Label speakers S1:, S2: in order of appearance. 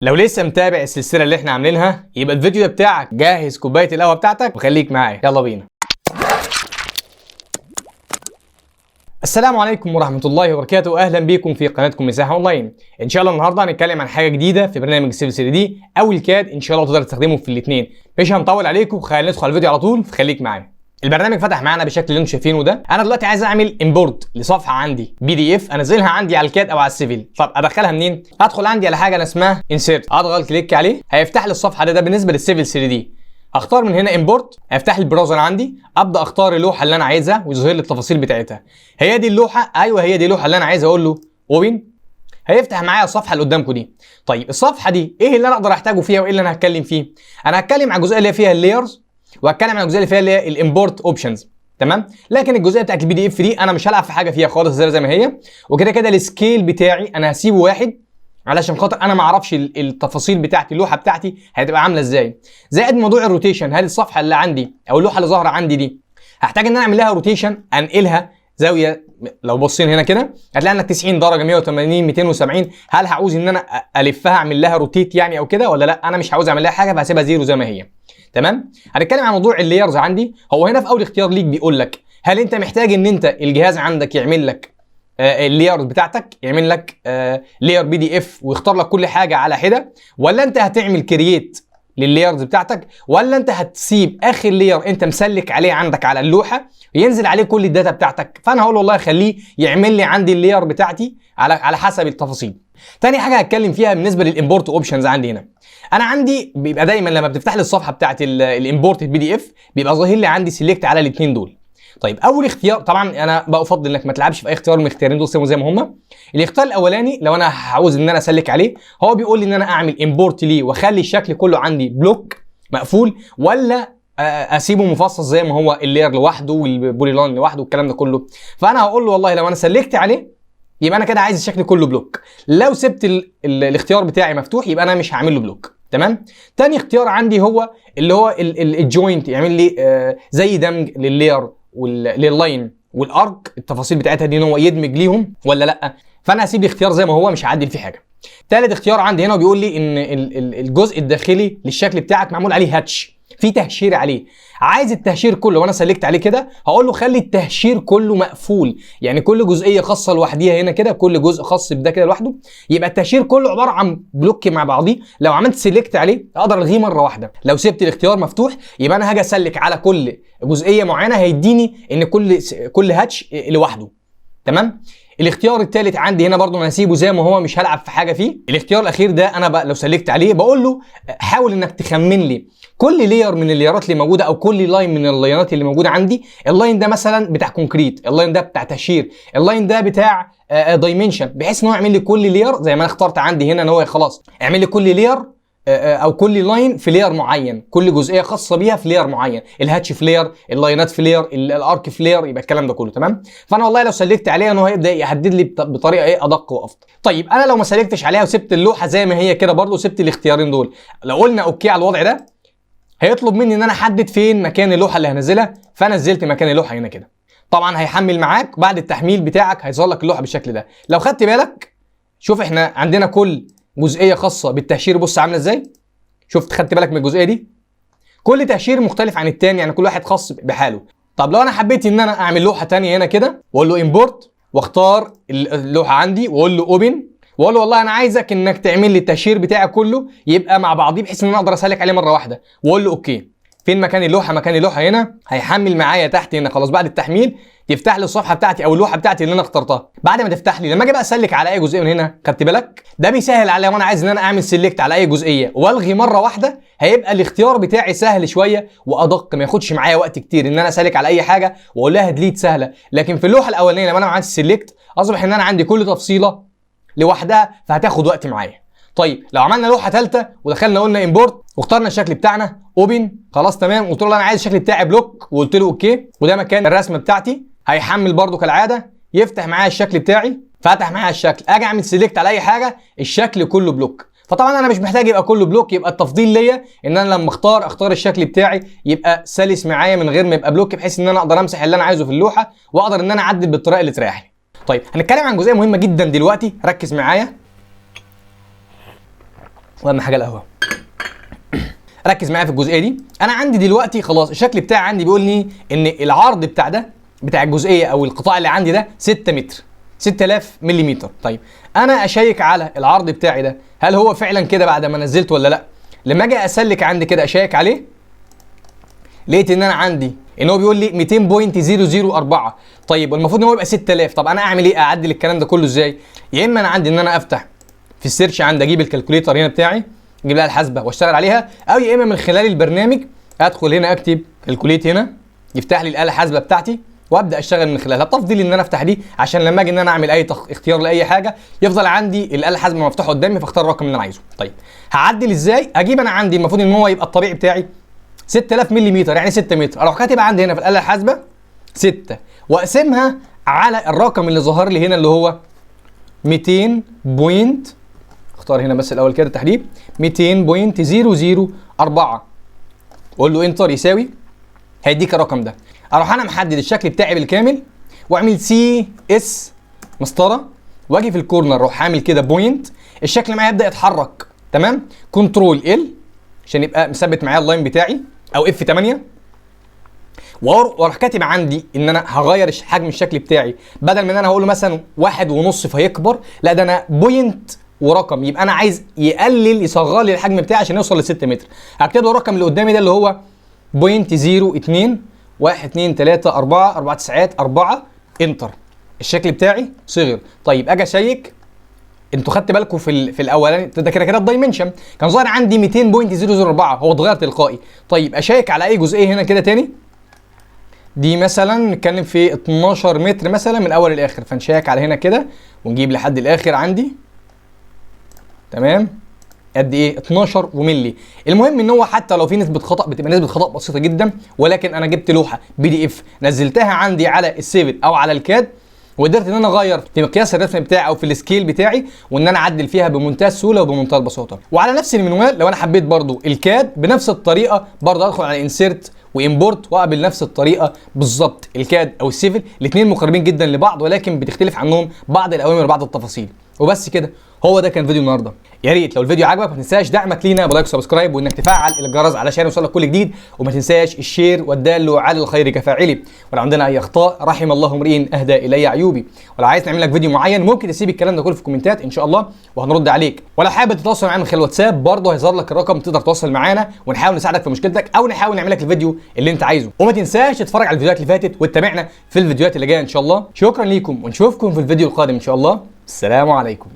S1: لو لسه متابع السلسلة اللي احنا عاملينها يبقى الفيديو ده بتاعك. جهز كوباية القهوة بتاعتك وخليك معايا، يلا بينا. السلام عليكم ورحمة الله وبركاته، اهلا بيكم في قناتكم مساحة اونلاين. ان شاء الله النهارده هنتكلم عن حاجة جديدة في برنامج Civil 3D او ال CAD، ان شاء الله تقدر تستخدمه في الاثنين. مش هنطول عليكم، خلينا ندخل على الفيديو على طول، فخليك معايا. البرنامج فتح معانا بالشكل اللي انتم شايفينه ده. انا دلوقتي عايز اعمل import لصفحة عندي PDF انزلها عندي على ال CAD او على ال Civil. طب ادخلها منين؟ هدخل عندي على حاجة انا اسمها insert، اضغط click عليه هيفتح لي الصفحة ده. ده بالنسبة لل Civil 3D. اختار من هنا import، هيفتح لي ال browser عندي، ابدا اختار اللوحة اللي انا عايزها ويظهر لي التفاصيل بتاعتها. هي دي اللوحة؟ ايوه هي دي اللوحة اللي انا عايز. اقول له open، هيفتح معايا الصفحة اللي قدامكم دي. طيب الصفحة دي ايه اللي انا اقدر احتاجه فيها وايه اللي انا هتكلم فيه؟ انا هتكلم على الجزئية اللي فيها ال layers، وهتكلم عن الجزئية اللي فيها اللي هي ال import options، تمام؟ لكن الجزئية بتاعت ال PDF دي انا مش هلعب في حاجة فيها خالص، زي ما هي. وكده كده ال scale بتاعي انا هسيبه واحد علشان خاطر انا ما اعرفش التفاصيل بتاعتي اللوحة بتاعتي هتبقى عامله ازاي. زائد موضوع ال rotation، هل الصفحة اللي عندي او اللوحة اللي ظاهره عندي دي هحتاج ان انا اعمل لها rotation، انقلها زاوية؟ لو بصين هنا كده هتلاقي عندك 90 درجه، 180، 270. هل هعوز ان انا الفها اعمل لها rotate يعني او كده ولا لا؟ انا مش عاوز اعمل لها حاجة فهسيبها zero زي ما هي، تمام؟ هنتكلم عن موضوع ال layers عندي. هو هنا في اول اختيار ليك بيقول لك هل انت محتاج ان انت الجهاز عندك يعمل لك ال layer بتاعتك، يعمل لك layer PDF ويختار لك كل حاجة على حده، ولا انت هتعمل create لل layers بتاعتك، ولا انت هتسيب اخر layer انت مسلك عليه عندك على اللوحة ينزل عليه كل ال data بتاعتك. فانا هقول والله خليه يعمل لي عندي ال layer بتاعتي على حسب التفاصيل. تاني حاجة هتكلم فيها بالنسبة لل import options عندي هنا، انا عندي بيبقى دايما لما بتفتح لي الصفحة بتاعت ال import ال PDF بيبقى ظاهر لي عندي select على الاثنين دول. طيب اول اختيار، طبعا انا بفضل انك ما تلعبش في اي اختيار من الاختيارين دول، سيبهم زي ما هم. الاختيار الاولاني لو انا عاوز ان انا اسلك عليه، هو بيقول لي ان انا اعمل import ليه واخلي الشكل كله عندي block مقفول، ولا اسيبه مفصل زي ما هو، ال layer لوحده وال polyline لوحده والكلام ده كله. فانا هقول له والله لو انا سلكت عليه يبقى انا كده عايز الشكل كله block، لو سبت ال الاختيار بتاعي مفتوح يبقى انا مش هعمل له block، تمام؟ تاني اختيار عندي هو اللي هو ال joint، يعمل لي زي دمج لل layer ولل line وال arc، التفاصيل بتاعتها دي ان هو يدمج ليهم ولا لا. فانا هسيب الاختيار زي ما هو، مش هعدل فيه حاجة. تالت اختيار عندي هنا بيقول لي ان الجزء الداخلي للشكل بتاعك معمول عليه hatch، في تهشير عليه، عايز التهشير كله، وانا سلكت عليه كده هقول له خلي التهشير كله مقفول، يعني كل جزئية خاصة لوحديها هنا كده، كل جزء خاص بده كده لوحده، يبقى التهشير كله عبارة عن block مع بعضيه. لو عملت select عليه اقدر الغيه مرة واحده، لو سبت الاختيار مفتوح يبقى انا هاجي اسلك على كل جزئية معينة هيديني ان كل hatch لوحده، تمام؟ الاختيار الثالث عندي هنا برضو انا هسيبه زي ما هو، مش هلعب في حاجة فيه. الاختيار الاخير ده انا بقى لو سلكت عليه بقول له حاول انك تخمن لي كل layer من ال layerات اللي موجودة او كل line من ال lineات اللي موجودة عندي. ال line ده مثلا بتاع concrete، ال line ده بتاع تهشير، ال line ده بتاع dimension، بحيث ان هو يعمل لي كل layer زي ما انا اخترت عندي هنا ان هو خلاص اعمل لي كل layer او كل line في layer معين، كل جزئية خاصة بيها في layer معين، ال hatch في layer، ال lineات في layer، ال arc في layer، يبقى الكلام ده كله، تمام؟ فانا والله لو سلكت عليها ان هو هيبدا يحدد لي بطريقة ايه ادق وافضل. طيب انا لو ما سلكتش عليها وسبت اللوحة زي ما هي كده برضه وسبت الاختيارين دول، لو قلنا okay على الوضع ده هيطلب مني ان انا احدد فين مكان اللوحة اللي هنزلها، فنزلت مكان اللوحة هنا كده. طبعا هيحمل معاك، بعد التحميل بتاعك هيظهر لك اللوحة بالشكل ده. لو خدت بالك شوف احنا عندنا كل جزئية خاصة بالتهشير، بص عامله ازاي، شفت خدت بالك من الجزئية دي؟ كل تهشير مختلف عن التاني، يعني كل واحد خاص بحاله. طب لو انا حبيت ان انا اعمل لوحة تانية هنا كده واقول له import واختار اللوحة عندي واقول له open واقول له والله انا عايزك انك تعمل لي التهشير بتاعي كله يبقى مع بعضيه بحيث ان انا اقدر اسلك عليه مرة واحدة، واقول له okay. فين مكان اللوحة؟ مكان اللوحة هنا، هيحمل معايا تحت هنا. خلاص بعد التحميل تفتح لي الصفحة بتاعتي او اللوحة بتاعتي اللي انا اخترتها. بعد ما تفتح لي لما اجي بقى اسلك على اي جزئية من هنا، خدت بالك؟ ده بيسهل عليا وانا عايز ان انا اعمل select على اي جزئية والغي مرة واحدة، هيبقى الاختيار بتاعي سهل شوية وادق، ما ياخدش معايا وقت كتير ان انا اسلك على اي حاجة واقول لها delete سهلة. لكن في اللوحة الاولانية لما انا عملت select اصبح ان انا عندي كل تفصيله لوحدها، فهتاخد وقت معايا. طيب لو عملنا لوحة ثالثة ودخلنا قلنا import واخترنا الشكل بتاعنا open، خلاص تمام، قلت له انا عايز الشكل بتاعي block وقلت له okay، وده مكان الرسمة بتاعتي، هيحمل برده كالعادة، يفتح معايا الشكل بتاعي، فتح معايا الشكل، اجي اعمل select على اي حاجة الشكل كله block. فطبعا انا مش محتاج يبقى كله block، يبقى التفضيل ليا ان انا لما اختار الشكل بتاعي يبقى سلس معايا من غير ما يبقى block، بحيث ان انا اقدر امسح اللي انا عايزه في اللوحة واقدر ان انا اعدل بالطريقة اللي تريحني. طيب هنتكلم عن جزئية مهمة جدا دلوقتي، ركز معايا. واهم حاجة القهوه. ركز معايا في الجزئية دي. انا عندي دلوقتي خلاص الشكل بتاعي عندي بيقول لي ان العرض بتاع ده بتاع الجزئية او القطاع اللي عندي ده 6 متر، 6000 ملم. طيب انا اشيك على العرض بتاعي ده هل هو فعلا كده بعد ما نزلت ولا لا؟ لما اجي اسلك عندي كده اشيك عليه، لقيت ان انا عندي ان هو بيقول لي 200.004. طيب المفروض ان هو يبقى 6000. طب انا اعمل ايه؟ اعدل الكلام ده كله ازاي؟ يا اما انا عندي ان انا افتح في ال search عندي اجيب ال calculator هنا بتاعي، اجيب لها الحاسبة واشتغل عليها، او يا اما من خلال البرنامج ادخل هنا اكتب calculate هنا يفتح لي الاله الحاسبة بتاعتي وابدا اشتغل من خلالها. تفضيل ان انا افتح دي عشان لما اجي ان انا اعمل اي اختيار لاي حاجة يفضل عندي الاله الحاسبة مفتوحة قدامي فاختار الرقم اللي انا عايزه. طيب هعدل ازاي؟ اجيب انا عندي المفروض ان هو يبقى الطبيعي بتاعي 6000 ملم يعني 6 متر، اروح كاتب عندي هنا في الاله الحاسبة 6 واقسمها على الرقم اللي ظهر لي هنا اللي هو 200 point، اختار هنا بس الاول كده تحديد 200.004، واقول له enter يساوي، هيديك الرقم ده. اروح انا محدد الشكل بتاعي بالكامل واعمل C S مسطرة، واجي في ال corner اروح عامل كده point، الشكل معايا يبدا يتحرك. تمام، control L عشان يبقى مثبت معايا ال line بتاعي، او F 8، واروح كاتب عندي ان انا هغير حجم الشكل بتاعي، بدل ما ان انا هقول له مثلا 1.5 فيكبر، لا ده انا point ورقم، يبقى انا عايز يقلل يصغر لي الحجم بتاعي عشان يوصل ل 6 متر. هكتب له الرقم اللي قدامي ده اللي هو point 0 2 1 2 3 4 4 9 4 enter، الشكل بتاعي صغر. طيب اجي اشيك، انتوا خدت بالكم في الاولاني ده كده كده ال dimension كان ظاهر عندي 200.004، هو اتغير تلقائي. طيب اشيك على اي جزئية هنا كده تاني، دي مثلا نتكلم في 12 متر مثلا من اول للاخر، فنشيك على هنا كده ونجيب لحد الاخر عندي. تمام، قد ايه؟ 12 وملي. المهم ان هو حتى لو في نسبه خطا بتبقى نسبه خطا بسيطة جدا، ولكن انا جبت لوحة PDF نزلتها عندي على ال Civil او على ال CAD، وقدرت ان انا اغير في مقياس الرسم بتاعي او في ال scale بتاعي، وان انا اعدل فيها بمنتهى السهولة وبمنتهى البساطة. وعلى نفس المنوال لو انا حبيت برضو ال CAD بنفس الطريقة، برضو ادخل على insert و import واقبل نفس الطريقة بالظبط. ال CAD او ال Civil الاثنين مقاربين جدا لبعض، ولكن بتختلف عنهم بعض الاوامر وبعض التفاصيل. وبس كده، هو ده كان فيديو النهارده. يا ريت لو الفيديو عجبك ما تنساش دعمك لينا ب like و subscribe، وانك تفعل الجرس علشان يوصلك كل جديد، وما تنساش ال share والدال على الخير كفاعله. ولو عندنا اي اخطاء رحم الله امرئ اهدى الي عيوبي. ولو عايز نعمل لك فيديو معين ممكن تسيب الكلام ده كله في الكومنتات ان شاء الله وهنرد عليك. ولو حابب تتواصل معانا من خلال الواتساب برضه هيظهر لك الرقم، تقدر تتواصل معانا ونحاول نساعدك في مشكلتك او نحاول نعمل لك الفيديو اللي انت عايزه. وما تنساش تتفرج على الفيديوهات اللي فاتت وتتابعنا في الفيديوهات اللي جاية ان شاء الله. شكرا ليكم ونشوفكم في الفيديو القادم ان شاء الله. السلام عليكم.